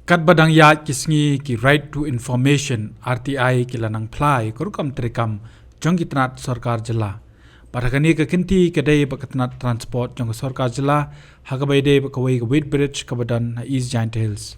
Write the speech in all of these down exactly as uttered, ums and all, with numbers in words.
Katba dang ïaid ki sngi, ki Right to Information, R T I, ki la nang phla ïa ka rukom treikam jong ki tnat sorkar jylla. Bad ha kane ka kynti ka dei ba ka tnat transport jong ka sorkar jylla, ha kaba ïadei bad kawei ka weight bridge kaba don ha East Jaintia Hills.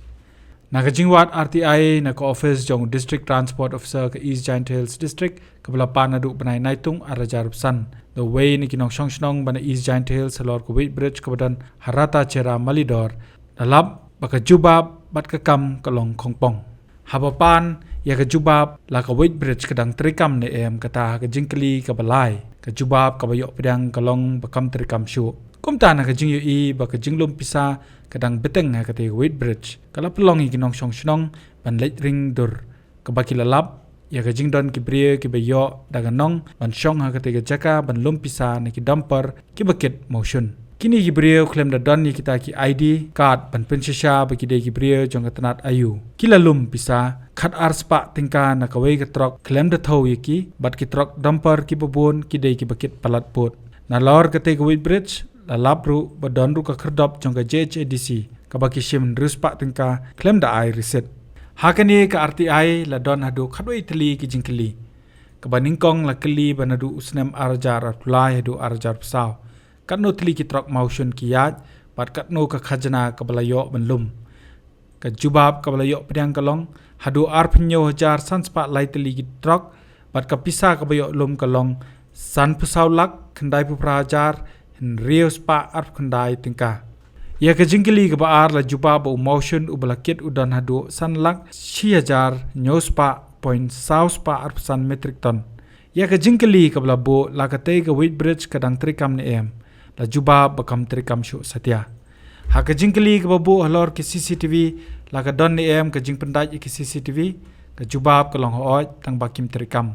Na ka jingwad R T I na ka office jong District Transport Officer ka East Jaintia Hills District, kaba la pan naduh u bnai Naitung ar hajar arphew san, da uwei na ki nongshong shnong ba na East Jaintia Hills halor ka weight bridge kaba don ha Ratacherra Malidor, la lap ba ka jubab bad ka kam ka long khongpong. Haba pan ïa ka jubab la ka weight bridge ka dang treikam ne em, kata ha ka jingkylli kaba lai, ka jubab kaba ïoh pdiang ka long ba kam treikam shuh. Kumta na ka jingïohi ba ka jinglum pisa ka dang bteng ha kata ka weight bridge, ka la pynlong ïa ki nongshong shnong ban leit ring dur, kaba ki la lap ïa ka jingdon ki briew kiba ïoh da ka nong ban shong ha kata ka jaka ban lum pisa na ki dumper kiba kit mawshun. Kine ki briew khlem da don ïa kita ki I D card ban pynshisha ba ki dei ki briew jong ka tnat aïu. Ki la lum pisa khat ar spah tyngka na kawei ka trok khlem da thew ïa ki, bad ki trok dumper kiba bun ki dei kiba kit palat pud. Nalor kata ka weight bridge la lap ruh ba don ruh ka khyrdop jong ka J H A D C, kaba ki shim hynriew spah tyngka khlem da ai receipt. Ha kane ka R T I la don haduh khatwei tylli ki jingkylli, kaba nyngkong la kylli ba naduh u snem ar hajar arphew lai haduh ar hajar arphew saw, katno tylli ki trok mawshun ki ïaid, bad katno ka khajna kaba la ïoh ban lum. Ka jubab kaba la ïoh pdiang ka long, haduh arphew hynñiew hajar san spah lai tylli ki trok, bad ka pisa kaba ïoh lum ka long sanphew saw lak khyndaiphew phra hajar hynriew spah arphew khyndai tyngka. Ïa ka jingkylli kaba ar la jubab ba u mawshun uba la kit u don haduh san lak shi hajar hynñiew spah point saw spah arphew san metric ton. Ïa ka jingkylli kaba la buh, la katei ka weight bridge ka dang treikam ne em, la jubab ba kam treikam shuh satia. Ha ka jingkylli kaba buh halor ki C C T V, la ka don ne em ka jingpyndait ïa ki C C T V, ka jubab ka long hooid, tang ba kim treikam.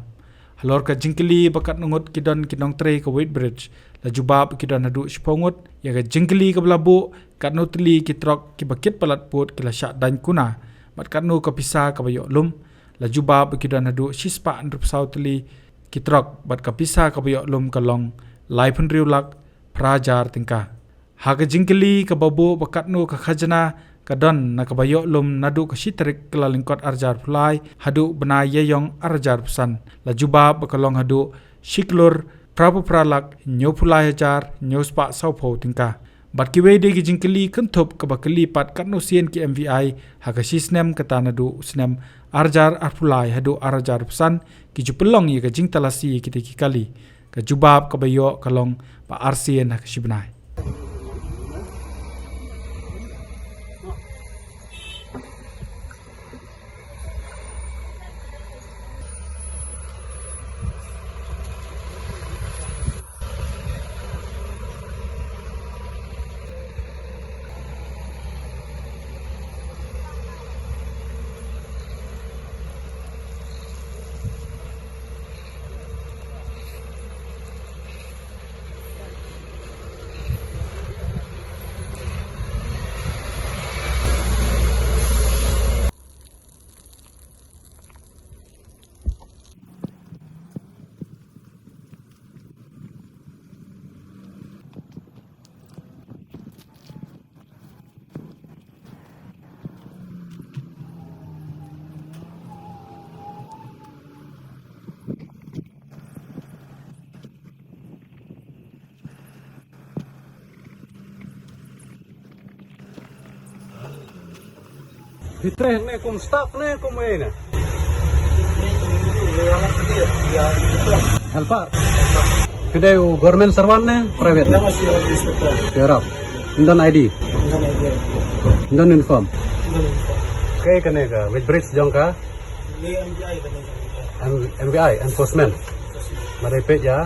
Halor ka jingkylli ba katno ngut ki don ki nongtrei ka weight bridge, la jubab ki don haduh shiphew ngut. Ïa ka jingkylli kaba la buh, katno tylli ki trok kiba kit palat pud ki la shah daiñ kuna, bad katno ka pisa kaba ïoh lum, la jubab ki don haduh shispah hynriewphew saw tylli ki trok, bad ka pisa kaba ïoh lum ka long laiphew hynriew lak phra hajar tyngka. Ha ka jingkylli kaba buh ba katno ka khajna ka don na kaba ïoh lum naduh ka shi tarik Kyllalyngkot ar hajar arphew lai haduh bnai Ïaïong ar hajar arphew san, la jubab ba ka long haduh shi klur phraphew phra lak hynñiewphew lai hajar hynñiew spah sawphew tyngka. Bad kiwei de ki jingkylli kynthup kaba kylli pat katno sien ki M V I ha ka shi snem, kata naduh u snem ar hajar arphew lai haduh ar hajar arphew san ki ju pynlong ïa ka jingtalasi ïa kita ki kali. Ka jubab kaba ïoh ka long ba arsien ha ka shi bnai. Phi treh ne kum staff ne kum ei ne? Helper. Phi dei u government servant ne private? Phi ïarap. Ym don I D. Ym don uniform. Kaei kane ka weight bridge jong ka? M-, M V I, enforcement. Ba dei peit ïa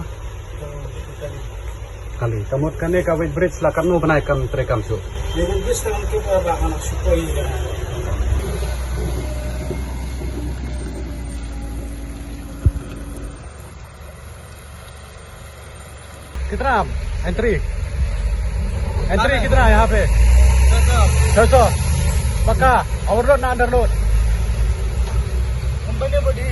kali. Ka mut kane ka weight bridge la katno bnai kam treikam shuh? कितना एंट्री? एंट्री कितना है यहाँ पे? छह सौ। पक्का? ओवरलोड ना अंडरलोड? कंपनी को दी।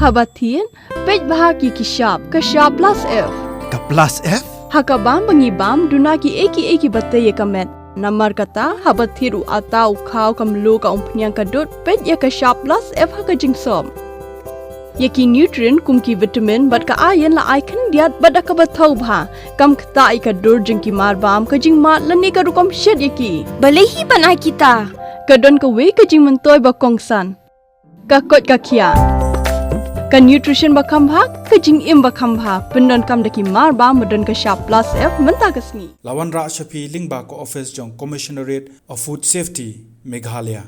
Haba thied, peit bha ïa ki shap, ka shap plus F. Ka plus F? Ha ka bam ba ngi bam, duna kiei kiei kiba tei ïa ka met. Namar kata, haba thied u atta, u khaw, ka mluh, ka umphniang, ka dud, peit ïa ka shap plus F ha ka jingsop. Ïa ki nutrient kum ki vitamin bad ka iron la ai khyndiat bad da kaba thaw bha. Kam ktah ïa ka dur jong ki marbam, ka jingmad lane ka rukom shet ïa ki. Balei hi ban ai kita? Ka don kawei ka jingmyntoi ba kongsan. Ka koit ka khiah. Ka nutrition ba kham bha, ka jingim ba kham bha. Pyndonkam da ki marbam ba don ka shap plus F mynta ka sngi. La wanrah sha phi lyngba ka office jong Commissionerate of Food Safety, Meghalaya.